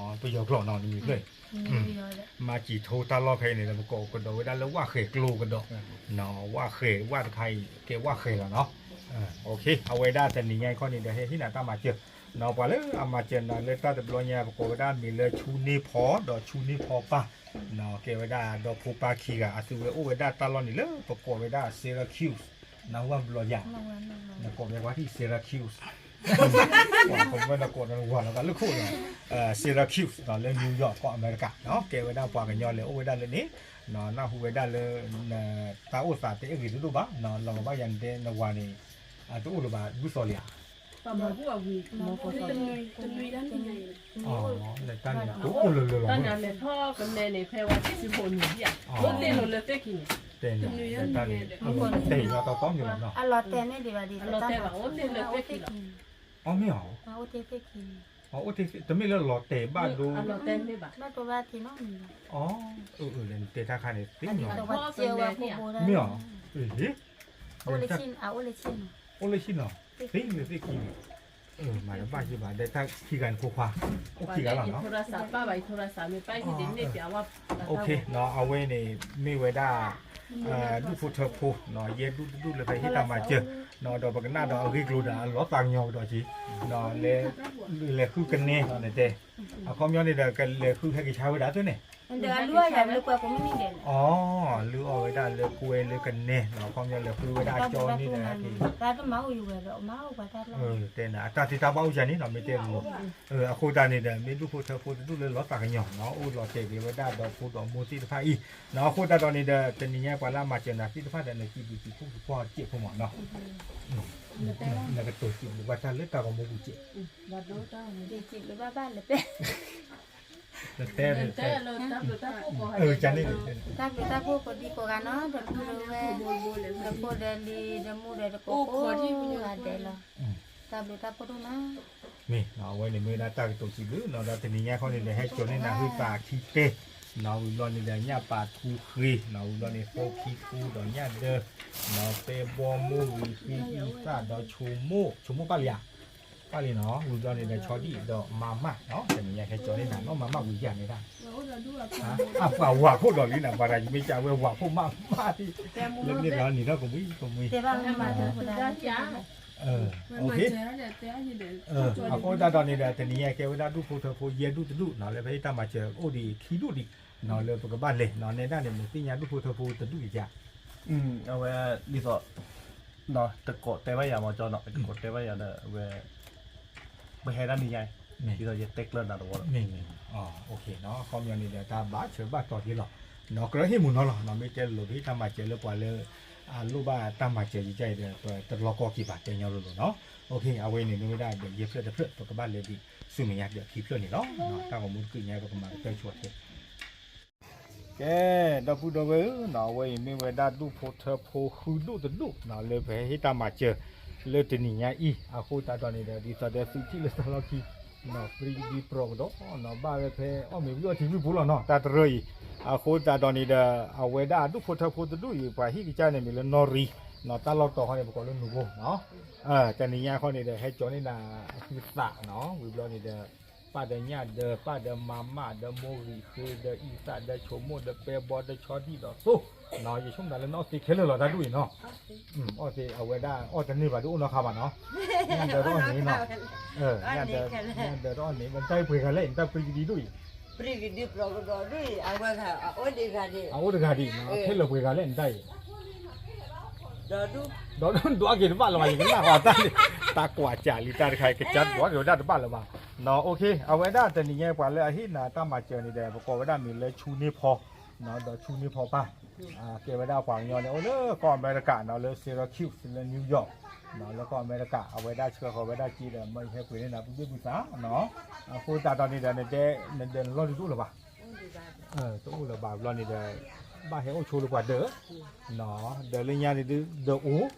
ပယီၤကျိာ်နီၤ နမံၤဖျၢၣ် မၢ်စံၤထိ တၢ်လီၢ်ဖဲအံၤန့ၣ်ဒီး ပကိးကဒီးဝဲဒၣ်လၢဝၣ်ဃဲၤကျိကဒီးနီၤ, ဝၣ်ဃဲၤ ဝၣ်တခါအံၤ ကဲဝၣ်ဃဲၤလီၤနီၤ. အဝဲဒၣ်တနံၤညါအံၤခီန့ၣ်ဒီး ဟဲဟ့ၣ်နၤတၢ်မၤစၢၤနီၤ, ပှၤလၢအမၤစၢၤနၤလၢတၢ်တဘျီညါ ပကိးဝဲဒၣ်မံၤလၢဆူန့ၢ်ဖီ ဒီးဆူန့ၢ်ဖီပၢ်နီၤ, ကဲဝဲဒၣ်ဒီဖိပၢ်ခံဂၤ အသုဝဲအိၣ်ဝဲဒၣ်တၢ်လီၢ်န့ၣ်လၢပကိးဝဲဒၣ် Syracuse နၢ်ဟူဘၣ်ဘျီယၤ, နကိးဝဲပှၤထံၣ် Syracuse ပှၤပမၢနကိးနဝၤလီၤကလၢခိၣ်လီၤ, Syracuse လၢ New York ကီၢ်အမဲရကၤနီၤ, ကဲဝဲဒၣ်ပှၤကညီလဲၤအိၣ်ဝဲဒၣ်လၢန့ၣ်, နၢ်ဟူဝဲဒၣ်လၢ တၢ်အိၣ်သးတအဲၣ်ဂ့ၤတဒိၣ်ဘၣ်, လီၤကဘၣ်ယၤနတဲနဝၤန့ၣ် တအိၣ်လၢၤဘၣ် ဒူသီလံဧါ, တၢ်န့ၣ်တအိၣ်လၢၤလၢၤလီၤ, တၢ်န့ၣ်လဲၤထီၣ်ကနဲန့ၣ် ဖဲဝဲတဆံဖိနံၣ်ဒံးဧါ, အိၣ်တ့ၢ်လိာ်လၢသ့ၣ်ခံန့ၣ်, တ့ၢ်လီၤတၢ်တီမ့ၢ်လီၤနီၤ, အလီၤတဲာ်န့ၣ်ဒံးဘၣ်ဒံး အလီၤတဲာ်ဘၣ်အိၣ်တ့ၢ်လၢသ့ၣ်ခံလီၤ, အီမ့ၢ်အီၤ, အိၣ်တ့ၢ်သ့ၣ်ခံန့ၣ်, အိၣ်တ့ၢ်သ့ၣ် တမ့ၢ်လၢလီၤတဲာ်ဘၣ်ဒိ, ဘၣ်ဒိဘၣ်ထံနီတမံၤဘၣ်, အီ, အၢ အၢ နတဲတၢ်ခါန့ၣ်သ့ၣ်ညါ, မ့ၢ်အီၤ, အိၣ်လၢဆံနီၤ, သ့ၣ်လၢသ့ၣ်ခံန့ၣ်, မၤတဘၣ်ယဘၣ် ဒီးတၢ်ခံဂၤန့ၣ်ဖိခွါ, အိၣ်ခံဂၤလီၤနီၤ, အဝဲန့ၣ် မ့ၢ်ဝဲဒၣ် ဒူၣ်ဖိထၢဖိနီၤ, ယဲၢ်ဒူၣ်တဒူၣ်လၢပဟ့ၣ်တၢ်မၤစၢၤနီၤ, ဒီးပကနၣ်ဒီးအဂ့ၢ်ကျိၤဒီးအလီၤသးကညီၤကဒီးက့ၤ, လဲၤဃုကနဲနီၤ နတဲ, အခီပညီန့ၣ်ဒီး ကလဲၤဃုဟဲက့ၤဆါဝဲဒၣ်သ့ၣ်န့ၣ် ဒီးအလုၢ်အီၣ်ယၤလၢကွဲကိးမုၢ်နံၤဒဲးလီၤ. အီ လုၢ်အီၣ်ဝဲဒၣ်လၢကွဲလၢကနဲ နီၤ ခီပညီလၢဃုဝဲဒၣ်ကၠီန့ၣ်ဒီး တၢ်တမၤအိၣ်ယဝဲဒီး မၤအိၣ်ပှၤတၢ်လီၢ် တဲနၤ အတၢ်သ့တၢ်ဘၣ်အိၣ်ယၤန့ၣ်နီၤ မ့ၢ်တဲလိၤ အဃိသတးန့ၣ်ဒီး မ့ၢ်ဒူၣ်ဖိထၢဖိတဒူၣ်လၢလီၤသးကညီၤနီၤ အိၣ်လီၤတဲာ်က့ၤဝဲဒၣ်ဒီဖိဒီးမိၢ်သ့ၣ်တဖၣ်အံၤ နီၤ အဃိသတးဒီးန့ၣ်ဒီး တနံၤညါပှၤလၢအမၤစၢၤနၤသ့ၣ်တဖၣ်ဒီး နကံးဘျုးကံးဖှိၣ်ကကွၢ်စဲးဖိမးနီၤ နကတိၤစံးဘျုးဘၣ်တၢ်လၢတၢ်ဂီၤမူပူၤစဲး ကံးဘျုးဘၣ်ဘၣ်လၢတဲ တၢ်ဘျုးတၢ်ဖှိၣ်ကိးဒံကိးဂၤနီၤ ဒီပုၢ်ဒီဝဲၢ် ဒီဖိဒီလံၤ ဒီမူဒီးတကိးကိးဂၤဒဲးလီၤ တၢ်ဘျုးတၢ်ဖှိၣ်ဒိၣ်မး မ့ၢ်နီၤ အဝဲန့ၣ်မ့ၢ်ဝဲဒၣ်တၢ်ကတိၤစံးဘျုးနီၤ ဒီးတနံၤညါခီန့ၣ်ဒီး ဟဲကၠီၤန့ၢ်နၤဟုသးခံတဲ နီၤ ဝံၤဘျီန့ၣ်ဒီး ညၣ်ပာ်ထူဃ့ နီၤ ဝံၤဘျီန့ၣ် သိခံထူဒီးညၣ်ဒၢ နီၤ ပဲဘီမိၢ်ဂံၤဃ့အံသၣ်ဒီးဆိမိၣ် ဆိမိၣ်ပၣ်လံဧါ ပၣ်လံနီၤ ဝံၤဘျီန့ၣ်ဒီး ဆီဒံၣ်ဒီးမၤမၣ်နီၤ တနံၤညါဟဲကၠီၤန့ၢ်နၤနီၤ မၤမၣ်ဝံၤယၤန့ၣ်ဒၣ် အပှၤဝၤခိၣ်ဒီးလံနၤ ပှၤတၢ်ယမ့ၢ်ကဝဲဝၤခိၣ်မးမးဒ် လၢန့ၣ်ဒီးနံၤထီၣ်ကမှံကမှံ အဃိသတးဒီးန့ၣ်ဒီး တနံၤညါကဲဝဲဒၣ်ဒူၣ်ဖိထၢဖိယဲၢ်ဒူၣ်တဒူၣ်နီၤ လၢဖဲအံၤတၢ်မၤစၢၤအိၣ်ဒံးခံဒူၣ်ဒံးနီၤ လၢပကဘၣ်လဲၤနီၤ နဲဒၣ်န့ၣ် နသ့ၣ်ညါဒူၣ်ဖိထၢဖိတဒူၣ်အံၤဧါ အဝဲဒ်သိး တကိးတဲဘၣ်ယၤမ့ၢ်ကၠီနီၤ တကိးတဲဘၣ်ယၤဒီး အဝဲ ပဟဲဒၣ်နံၤညါအံၤ ဒ်သိးယတဲကျၢနၤတဝီလီၤ မ့ၢ်မ့ၢ် အခီပညီန့ၣ်ဒီး တၢ်ဘၣ်ဆၢဘၣ်တီၤက့ၤလီၤ နီၤ ကြၢးဟ့ၣ်မုာ်နီၤလီၤ မ့ၢ်တဲလိၤဒ်တၢ်မၤစၢၤလၢပှၤလၢ အလိၣ်ဘၣ်တၢ်မၤစၢၤယကဲအံၤဒီး ပတလီၤကီက့ၤဘၣ်တဲညီလိၤလိၤနီၤ အဝဲန့ၣ်မ့ၢ်ဝဲဒၣ်ဒီး ယဲၢ်ဖျၢၣ်တဖျၢၣ် ပကဘၣ်လဲၤဒံးဆူမဲာ်ညါဒီးခံဖျၢၣ်န့ၣ်လီၤ တၢ်ဂီၤမူတကုးညါ ပကမၤကတၢၢ်ဆိအထဲ ကဲ ဒီပုၢ်ဒီဝဲၢ်ဧၢနီၤ အဝဲအံၤမ့ၢ်ဝဲဒၣ်ဒူၣ်ဖိထၢဖိဃုဒူၣ်တဒူၣ်နီၤ လၢပဟဲဟ့ၣ်တၢ်မၤစၢၤ လၢတနံၤညါအံၤ အဃိသတးဒီးန့ၣ်ဒီး ဒ်သိးဒီးသုထံၣ်လၢတၢ်လီၢ်ခံ နီၤ ပြံကဒံပြီကဒီးနီၤ ဘၣ်ဝဲဖဲအီၣ်မ့ၤဝံၤအီထံဝံၤပူၤလီၤနီၤ တၢ်တရၢအံၤ အဃိသတးဒီးန့ၣ်ဒီး အဝဲဒၣ်ဒူၣ်ဖိထၢဖိတဒူၣ်အံၤ ပှၤဟံၣ်ကစၢ်န့ၣ်မ့ၢ်လၢနီၢ်ရံ နီၤ တၢ်လီၢ်တီၤခီန့ၣ် ပကိးလၢနူၤဘိနီၤ တနံၤညါခီန့ၣ်ဒီး ဟဲကၠီၤန့ၢ်နၤဟုသးနီၤ ဝံၤဘျီန့ၣ်ဒီး ပၣ်ဒီးညၣ်ဒၢ ပၣ်ဒီးမၤမၣ်ဒီးမိၢ်ဂံၤဃ့ဒီးအံသၣ်ဒီးဆိမိၣ်ဒီးပဲဘီဒီးဆီဒံၣ်ဒီးသိ နီၤ ယဆိကမိၣ်လၢနအီၣ်သ့ခဲလၢာ်လီၤ တၢ်ဒူၣ်အံၤနီၤ အီၣ်သ့ အဝဲဒၣ်အီၣ်တန့ၢ်ဘၣ်ဒ်အိၣ်နီၢ်ခါဘၣ်နီၤ ညၣ်ဒၢတအီၣ်န့ၢ်နီၤ ညၣ်ဒၢတအီၣ်န့ၢ် နတၢ်ပှ့ၤဂၤလဲၣ် နတၢ်ပြံကဒံဒူၣ်အံၤ အအိၣ်တဂၤဒံးနီၤ ခဲလၢာ်ပှ့ၤဂၤလဲၣ် နတၢ်အံၤ ဒီးဒိးက့ၤတဘၣ်လၢၤဘၣ် ယကနၣ်ဃီၤတၢ်န့ၣ် တၢ်ကွၢ်စးလံတၢ်တခါ ကစၢ်ဒွးက့ၤဝဲဒၣ်တဘၣ်လၢၤဘၣ် အဝဲဒၣ်တနံၤညါပှၤလၢအဟ့ၣ်နၤတၢ်မၤစၢၤန့ၣ်ဒီး ပကိးဝဲဒၣ်မ့ၢ်လၢဆူန့ၢ်ဖီ ဒီးဆူန့ၢ်ဖီပၢ် ကဲဝဲဒၣ်ပှၤကညီန့ၣ် အိၣ်လၢကီၢ်အမဲရကၤနီၤ လၢ Syracuse လၢ New York လၢကီၢ်အမဲရကၤ အဝဲဒၣ်ဆှၢဃီၤဝဲဒၣ်စ့ဒီး မၢယဟဲပှ့ၤန့ၢ်နၤ ပူၤဘ့ၣ်ပူၤသးနီၤ အဃိသတးဒီးန့ၣ်ဒီး နဒဲ နဒဲးနလီၢ်ဒုးတအိၣ်လၢၤဘၣ် တအိၣ်လၢၤဘၣ်ဘျီန့ၣ်ဒီး ဘၣ်ဟဲအိၣ်ဆိလၢပှၤဒၢး ဒီးလၢညါန့ၣ်ဒုး ဒၢးအိၣ် က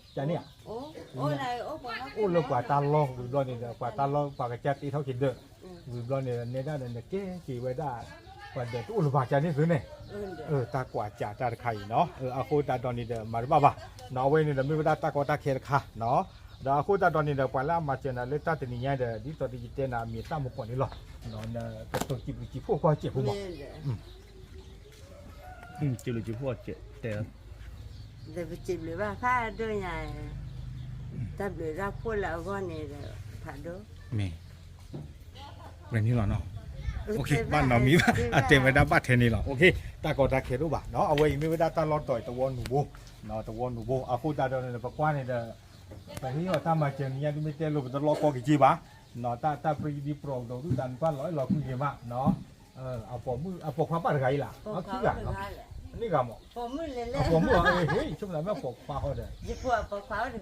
န့ၣ် အိၣ်လၢပှၤတၢ်လီၢ်ဝံၤဘျီန့ၣ်ဒီး ပှၤတၢ်လီၢ်ပှၤကစၢ်တ့ထီၣ်က့ၤဒၢး ဝံၤဘျီန့ၣ်ဒီး နဲဒၣ်ဒီးနကဲက့ၤဝဲဒၣ် ပှၤဒၢးတအိၣ်လၢၤဘၣ်ကန့ၣ်သုန့ၣ် တၢ်ကွၢ်စးတၢ်တခါအံၤနီၤ အဃိသတးဒီးန့ၣ်ဒီး မၤတဘၣ်ဘၣ် အဝဲန့ၣ်ဒီးမ့ၢ်ဝဲဒၣ်တၢ်ကီတၢ်ခဲတခါနီၤ ဒီးအဃိသတးဒီးန့ၣ်ဒီး ပှၤလၢအမၤစၢၤနၤလၢတၢ်တနံၤညါဒီး ဒ်သိးဒီးယတဲနၤအမံၤသၣ်မူပီၣ်န့ၣ်လီၤ နကတိၤစံးဘျုးစံးဖှိၣ်ကွၢ်စဲးဖိမး စံးဘျုးစံးဖှိၣ်ကွၢ်စဲးတဲ ဒီးပစံးဘျုးဘၣ်ဖးဒိၣ်ညါ တၢ်ဘျုးတၢ်ဖှိၣ်လၢအဂီၢ်န့ၣ်ဒီး ဖးဒိၣ် မ့ၢ် ဝဲန့ၣ်လီၤနီၤ ဘၣ်နီတမံၤဘၣ် အတဲဝဲဒၣ်ဘၣ်ထဲန့ၣ်လီၤ တၢ်ကီတၢ်ခဲတအိၣ်ဘၣ်နီၤ အဝဲအံၤမ့ၢ်ဝဲဒၣ်တၢ်လီၢ်တီၤအံၤတဝီနူၤဘိ တဝီနူၤဘိ အဃိသတးဒီးန့ၣ် ပကွၢ်န့ၣ်ဒီး ပဟ့ၣ်အီၤတၢ်မၤစၢၤနံၤညါဒုးမ့ၢ်တဲလိၤ ပတလီၤကီက့ၤက့ၤဘၣ် တၢ် တၢ်ပြံကဒံပြီကဒီးဒုးတၢ်နပၢ်လီၤအဲၣ်လီၤကွံက့ၤမးနီၤ အပိာ်ခွါဘၣ်တဂၤအံၤလၢ အခံဂၤနီၤ န့ၢ်ဂၤမး အပိာ်မုၣ်လၢ ဆိကမိၣ်မ့ၢ်ပိာ်ခွါဃီဒီး အိၣ်တဂၤလီၤနီၤ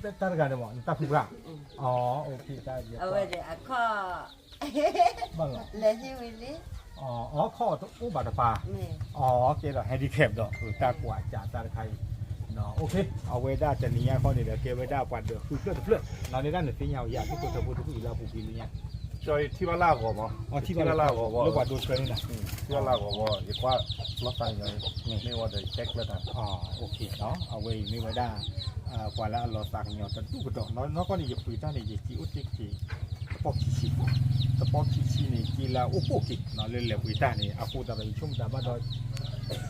တၢ်တဂၤန့ၣ်မး နတၢ်ဖုပှၢ် အဝဲဒၣ်အခီၣ် ဘၣ်လီၤ အခီၣ်တအိၣ်ဘၣ်တပၤ အကဲဒီး handicap ဒီး တၢ်ကွၢ်စးတၢ်တခါအံၤ အဝဲဒၣ်တနံၤညါခီန့ၣ်ဒီး ကဲဝဲဒၣ်ပှၤဒၢးဃုဖျၢၣ်တဖျၢၣ် လီၤန့ၢ်ဒၣ်နသ့ၣ်ညါအီၤယၤ ဒူၣ်ဖိထၢဖိတဖုအံၤလၢအပူၤကွံာ်လၢညါ ကၠီအံၤထံၣ်ဘၣ်လၢအဂီၤမး ထံၣ်ဘၣ်လၢအဂီၤဘၣ် လၢပှၤဒိဆှၢန့ၣ်နၤ ထံၣ်ဘၣ်လၢအဂီၤဘၣ် ယကွၢ်လီၤသးကညီၤ မ့ၢ်ဝဲဒီးယတဲကျၢၤတၢ် အဝဲအံၤမ့ၢ်ဝဲဒၣ် ပှၤလၢအလီၤသးကညီၤတဒူၣ်ကဒီး နီၢ်ကီၢ်န့ၣ် ယပှ့ၤတၢ်န့ၣ် ယစ့အိၣ်တ့ၢ်က့ၤ တပီၢ်ခံဆံ တပီၢ်ခံဆံန့ၣ် စ့လၢအအိၣ်ပိာ်က့ၤ လၢလဲၤပှ့ၤတၢ်န့ၣ် အဃိသတးဒီး ယဆိကမိၣ်တၢ်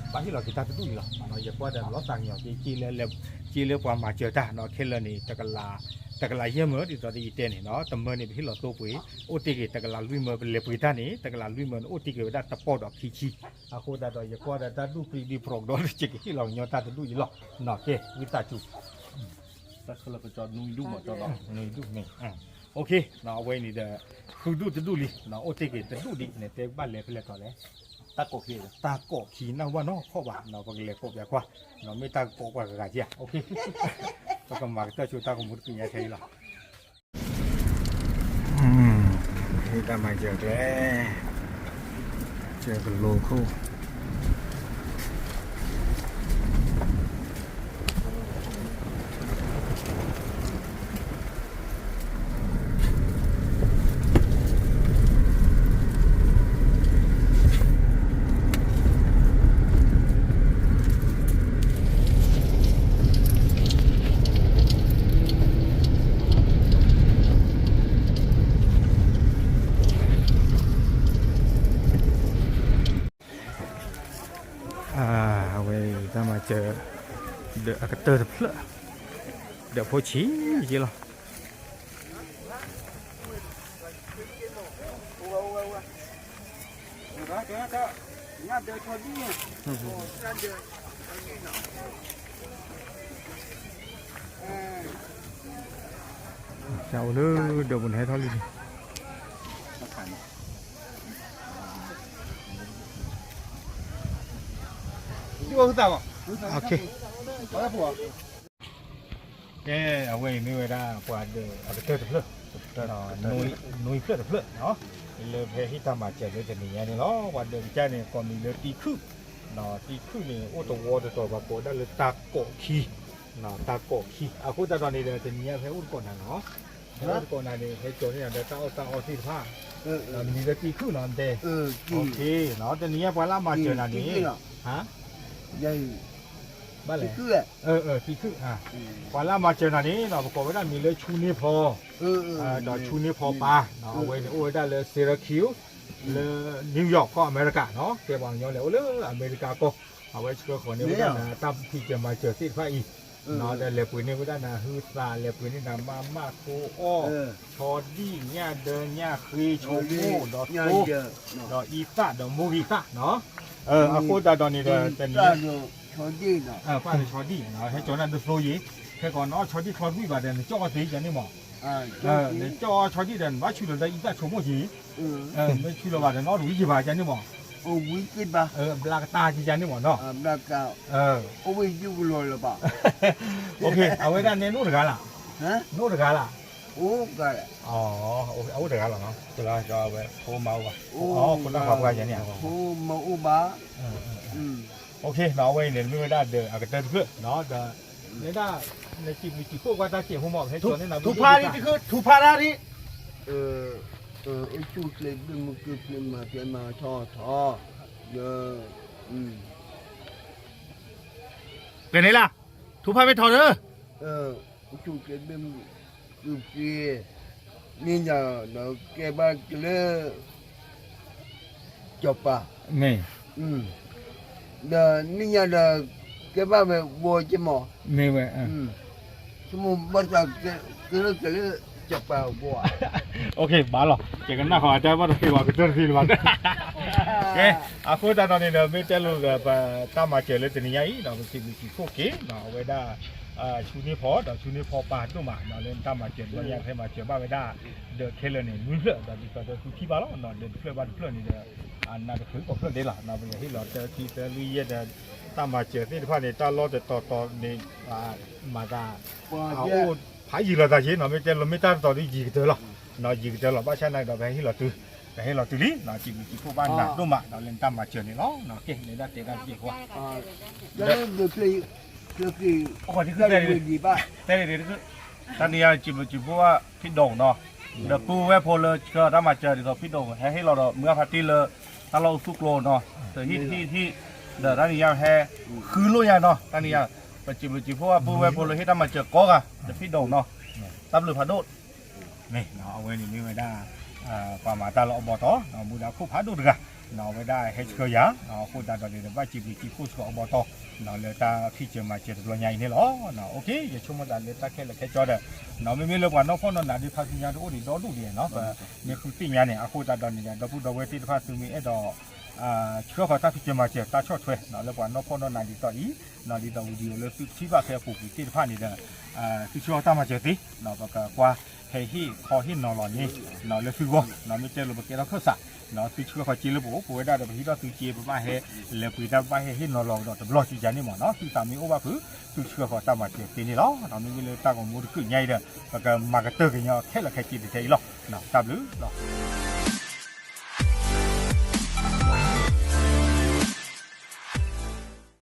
ဘၣ်ဒီး ဘၣ်ဟ့ၣ်လီၤက့ၤတၢ်တဒူၣ်အံၤလီၤ ယကွၢ်ဒီးလီၤသးကညီၤက့ၤ စ့လၢ စ့လၢပှၤမၤစၢၤတၢ်နီၤ ခဲလၢာ်န့ၣ် တကလး တကလးယဲၢ်မၢ ဒ်သိးဒီးယတဲန့ၣ်နီၤ, တမၢန့ၣ် ပဟ့ၣ်လီၤသိပှ့ၤ, အိၣ်တ့ၢ်က့ၤတကလးလွံၢ်မၢ ပလဲၤပှ့ၤတၢ်န့ၣ် တကလးလွံၢ်မၢန့ၣ် အိၣ်တ့ၢ်က့ၤဝဲဒၣ်တပီၢ်ဒီးခံဆံ, အဃိသတးဒီး ယကွၢ်ဒီးတၢ်ဒူၣ်ပြံဒံး ပရိကဒီး ယကဟ့ၣ်လီၤကညီတၢ်တဒူၣ်အံၤလီၤ, ကဲ ဝံသးစူၤ တၢ်ခဲလၢာ်ကကီနွံဒူၣ်မး ကၠီဒီး နွံဒူၣ်မ့ၢ်, အဝဲအံၤန့ၣ်ဒီး ဃုဒူၣ်တဒူၣ်လံ, အိၣ်တ့ၢ်က့ၤတဒူၣ်ဒံးန့ၣ် တဲဘၣ်လဲၤဖဲလဲၣ်ထီၣ်လဲၣ်, တၢ်ကိးခံ, တၢ်ကိးခံနၢ်ဝဲနီၢ်ခီၣ်ဘၣ်, ပကလဲၤကိးပှဲၤကွၢ်, မ့ၢ်တၢ်ကိးပှၤဂၤဂၤဧါ, ပကမၤကတၢၢ်ဆိတၢ်ကမူတကံၢ်ညါခဲအံၤလီၤ. ဟ့ၣ်တၢ်မၤစၢၤကျဲ, စၢၤကလိခိၣ် အဝဲတၢ်မၤစၢၤ ဒီးအကတၢၢ်တဖျၢၣ်, ဒီးဖိဆံးယ့လီၤ. တၢ်အိၣ်လၢဒၢးပူၤန့ၣ်ဟဲထီၣ်လံန့ၣ်, ကဲ အဝဲအံၤမ့ၢ်ဝဲဒၣ်ပှၤဒီးအကတၢၢ်တဖျၢၣ်, နွံဖျၢၣ်တဖျၢၣ်, လၢဖဲဟ့ၣ်တၢ်မၤစၢၤလၢတနံၤညါန့ၣ်လီၤ. ပှၤဒီးကစၢ်န့ၣ် ကိးမံၤလၢတံခုၣ်, တံခုၣ်န့ၣ် အိၣ်တဝီတတီၤ ပှၤကိးဒၣ်လၢတၢ်ကိးခံ, တၢ်ကိးခံ, အဃိသတးဒီးန့ၣ်ဒီး တနံၤညါဖဲအိၣ်တကိးနၤနီၤ, ဖဲအိၣ်တကိးနၤန့ၣ် ဟဲကၠီၤန့ၢ်နၤဒီးတၢ်အီၣ်တၢ်အီသ့ၣ်တဖၣ်, မံၤလၢတံခုၣ်နီၤတဲ, တနံၤညါပှၤလၢအမၤစၢၤနၤန့ၣ်, ဘၣ်လဲၣ်, တံခုၣ်, ပှၤလၢအမၤစၢၤနၤန့ၣ် ပကိးဝဲဒၣ်မံၤလၢဆူန့ၢ်ဖီ, ဒီးဆူန့ၢ်ဖီပၢ်, အဝဲန့ၣ်အိၣ်ဝဲဒၣ်လၢ Syracuse လၢ New York ကီၢ်အမဲရကၤနီၤ, ကဲပှၤကညီလဲၤအိၣ်လၢအမဲရကၤကီၢ်, အဝဲဆှၢဃီၤန့ၢ်ဝဲဒၣ်နၤတၢ်ဖံးစၢၤမၤစၢၤသ့ၣ်တဖၣ်အံၤ, ဒီးလဲၤပှ့ၤန့ၢ်ဝဲဒၣ်နၤဟုသး, လဲၤပှ့ၤန့ၢ်နၤမါမၢ်ဖိအီၣ်, ဆီဒံၣ်ညၣ်ဒၢညၣ်ဃ့ဆိကမိၣ်ဒီးသိ, ဒီးအံသၣ်ဒီးမိၢ်ဂံၢ်သၣ်နီၤ, အဃိသတးဒီးန့ၣ်ဒီး တနံၤညါ ပၣ်ဒီးဆီဒံၣ်, ဟဲကၠီၤန့ၢ်ဒ်သိးယံၤ, ခဲကိးနအီၣ်ဆီဒံၣ်ချီဒွံၣ်ဘၣ်ဒီး နကၠီၣ်အီၣ်သ့ယန့ၣ်မး, နကၠီၣ်အီၣ်ဆီဒံၣ်ဒီး နဘၣ်ဆူၣ်လီၤဒီးအံသၣ်ဆိကမိၣ်က့ၤ, မ့ၢ်ဆူၣ်လီၤဘၣ်ဒီး နအီၣ်တဝံၤက့ၤဘၣ်ယန့ၣ်မး, ဘျါကတၢၢ်က့ၤယန့ၣ်မးနီၤ, အဝဲဒၣ်နဲနအိၣ်တဂၤလၢ်, နအိၣ်တဂၤလၢ်, အိၣ်တဂၤလီၤ, တဂၤဝဲဖိမါအိၣ်ဘၣ်, ဖိတၢ်ခွါပှၢ်ယန့ၣ်, ဖိမါအိၣ်ဘၣ်, အဝဲအံၤန့ၣ် မ့ၢ်ဝဲဒၣ်ဒီးအကတၢၢ်တဖျၢၣ်, ဒီး မ့ၢ်ဒၣ် နစံးဘျုးစံးဖှိၣ်ကွၢ်တၢ်စဲးဖိမး ဟဲကၠီၤန့ၢ်နၤ ထူဖးဒံတခါ ထူဖးဒံ, အိၣ်ဆူၣ်ချ့ဘျုးမုၢ်ကုၢ်ချ့မၤစၢၤမၤထီၣ်ထီၣ်, ဒီး ကဲန့ၣ်လၢ ထူဖးမ့ၢ်ထီၣ်ဒီး အိၣ်ဆူၣ်ချ့ဘျုးမုၢ် ကုၢ်ချ့ န့ၣ်ညါဒီးကဲဘၣ်ကလၢ စီၤပၤ, မ့ၢ်, ဒီးန့ၣ်ညါဒီး ကဲဘၣ်ဝဲဝီကမီၤ, မ့ၢ်ဝဲ, ဆိကမိၣ်ဘၣ်သးကဲလၢကလၢ စီၤပၤဝီ, ဘၣ်လီၤ ယကနၣ်ဃီၤအတၢ်ဘၣ်တသ့ဘၣ်ကတၢၢ်တသ့လၢၤဘၣ်, ကဲ, အဃိသတးဒီးန့ၣ်ဒီး မ့ၢ်တဲလိာ်ဒီးပတၢ်မၤစၢၤလၢတနံၤညါအံၤ ပစံးဘျုးစံးဖှိၣ်က့ၤ အဝဲဒၣ် ဆူန့ၢ်ဖီ ဒီးဆူန့ၢ်ဖီပၢ်ဒိၣ်မး လၢတၢ်မၤစၢၤတဘျီညါ ဖဲမၤစၢၤဘၣ်ဝဲဒၣ် ဒီးခဲလၢာ်န့ၣ် နွံဖျၢၣ် ဒီးဒ်သိးဒီးသုထံၣ်ဘၣ်လီၤ ဒီးတဖျၢၣ်ဘၣ်တဖျၢၣ်န့ၣ်ဒီး အနးတဖျၢၣ်ကိးဖျၢၣ်ဒဲးလီၤ ပဟ့ၣ်လီၤတၢ်ခံသၢလွံၢ်ယဲၢ်ဒီး တၢ်မၤစၢၤသ့ၣ်တဖၣ်န့ၣ် တၢ်လီၢ်တတီၤတီၤန့ၣ် မၤသး အအိၣ်ဖးယံာ်လီၤသးက့ၤနီၤ မ့ၢ်တဲလိာ်မ့ၢ်တၢ်တတီၤဒီးယံာ်ကတၢၢ်လီၤ ယံာ်ကတၢၢ်လီၤ ဘၣ်ဆၣ်နာ်က့ၤဒီး ပဟဲဟ့ၣ်လီၤတုၤ ပဟ့ၣ်လီၤတုၤလံ စံးဘျုးစံးဖှိၣ်ဘၣ်နၤဒိၣ်မး ဒီးလၢနတၢ်မၤစၢၤန့ၣ်လီၤ ကဲ လဲၤဒၣ်တဲဒၣ်တက့ၢ်ကွၢ် တၢ်န့ၣ် စံးဘျုးစံးဖှိၣ်ဘၣ်ဖံးဒိၣ်နီၤ ဒီးပုၢ်ဝဲၢ်ဖိလၢဆှၢတၢ်မၤစၢၤဒ်သိးဖံးဒိၣ် ဟဲဟ့ၣ်လီၤဒီးမုၢ်ဂၢ်ဖါတံၢ်လၢ တၢ်လီၢ်အိၣ်သူၣ်ကျိနီၤ တဟံၣ်တဟံၣ်တဟံၣ် ဒီးတၢ်န့ၣ်ယါဟဲ ဃုလိၢ်ယါနီၤ တၢ်န့ၣ်ယါ ပစံးဘျုးစံးဖှိၣ်ဘၣ်ပုၢ်ဝဲၢ်ဖိလၢဟ့ၣ်တၢ်မၤစၢၤကိးဂၤ ဒီးဖံးဒိၣ်နီၤ တၢ်ဘျုးဖးဒိၣ် မ့ၢ်အဝဲန့ၣ်မ့ၢ်ဝဲဒၣ် ပှၤမၤတၢ်လၢအဘီတီၤ မူဒါခိၣ်ဖးဒိၣ်တဂၤ အဝဲဒၣ်ဟဲဆှၢယၤ, အဃိသတးဒီးန့ၣ်ဒီး ဘၣ်စံးဘျုးစံးဖှိၣ်စ့ၢ်ကီးအဘီတီၢ် လၢတၢ်ဖံးစၢၤမၤစၢၤတဘျီညါအံၤန့ၣ်လီၤ. ယဆိကမိၣ်သးလၢတၢ်ခဲလၢာ်ခဲဆ့ဒီး မ့မ့ၢ်လၢပှၤနီၢ်ဖှီၣ်နီၢ်နးဒ်တဖၣ်ဆူညါတအိၣ်ဒံးဒီဒူၣ်ဒံးနီၤ, ပမ့ၢ်ဃုသ့ၣ်ညါန့ၣ် အဃိသတးဒီးန့ၣ်ဒီး ဒီပုၢ်ဒီဝဲၢ်သ့ၣ်တဖၣ် သုမ့ၢ်အဲၣ်ဒိး ဆှၢဃီၤတၢ်ဖံးစၢၤမၤစၢၤ တၢ်ဆီၣ်ထွဲ လၢပှၤနီၢ်ဖှီၣ်နီၢ်နးဒ်သိးအံၤ, ဒ်သိး video လၢသုထံၣ်ဘၣ်ဖဲအပူၤကွံာ်သ့ၣ်တဖၣ်န့ၣ်ဒီး သုဆှၢဃီၤတၢ်မၤစၢၤသ့, ပကကွၢ်ဟဲဟ့ၣ်ခီဟ့ၣ်နီၤလီၤန့ၣ် လၢသုဂီၢ် မ့ၢ်တဲလိာ်ပကဲထီၣ်ခၢၣ်စး သုဆှၢဃီၤစ့လၢပအိၣ် ပဝဲဒၣ်ဒီးပဟံးထီၣ်သုစ့ ပဘၣ်ဟဲလဲၤပှ့ၤတၢ် ပဘၣ်ဟဲဟ့ၣ်နီၤလီၤကဒီးတဘျီကယၤန့ၣ်မ့ၢ်နီၤ, သုသးမ့ၢ်အိၣ်ဘၣ်ဖုး သုဆှၢဃီၤတၢ်မၤစၢၤသ့န့ၣ်လီၤ. မ့မ့ၢ်လၢတၢ်ဂီၤမူတကုးညါအံၤဒီး ပကမၤကတၢၢ်ကညီခဲလၢာ်ခဲဆ့တထဲအံၤလီၤ. တၢ်ဘျုးလီၤ.